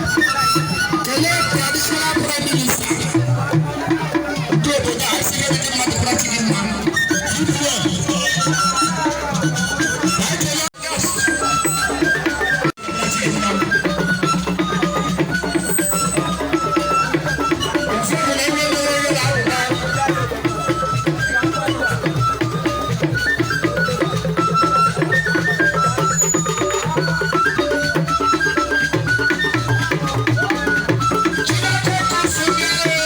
Kelee traditional prime minister nke obodo a, sị gị mmadụ kwara gị mma. UPN. Anyị kelee gas. Kwara gị mma. Ọzọ bụ na onye mere onye na-arụta. Chineke kwụsị mmiri.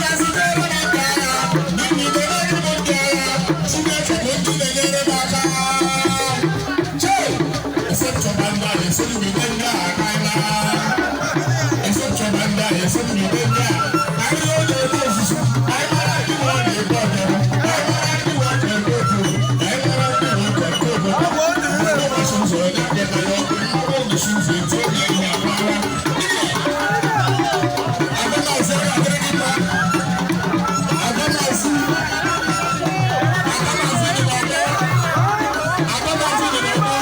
Ya zitere m aka ya, n'ihi na enweghị m ndị agha. Chineke bụ ndị na-enyere m aka. Chee! Ese chọba ndị agha, ese ndị ndị agha aka. Ese chọba ndị agha, ese ndị ndị agha. Anyị na-ebe ozuzo, anyị mara ndị nwe ọ na-ebe ọbịara, anyị mara ndị nwe ọka ebe otu, anyị mara ndị nwe ọka nke obodo. Ụbọchị ụzọ onye bịara ya ọkụ, ụbọchị ụzọ etu oge ihe agbara. Agamazi ọ ga-adịrị gị mma. Agamazi. Agamazi dị n'ọgbọ. Agamazi dị n'ọgbọ.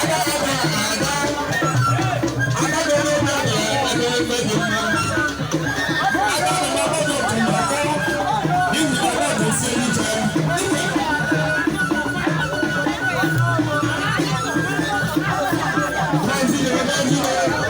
Ada ada ada ada. Ada na-ere ebe a na-ere ebe dị mma. Ada na ọgbọ dị otu n'ọgbọ. N'ihi na ọgbọ dị esi ike. Nigeria, Nigeria.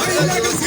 Ahịhịa.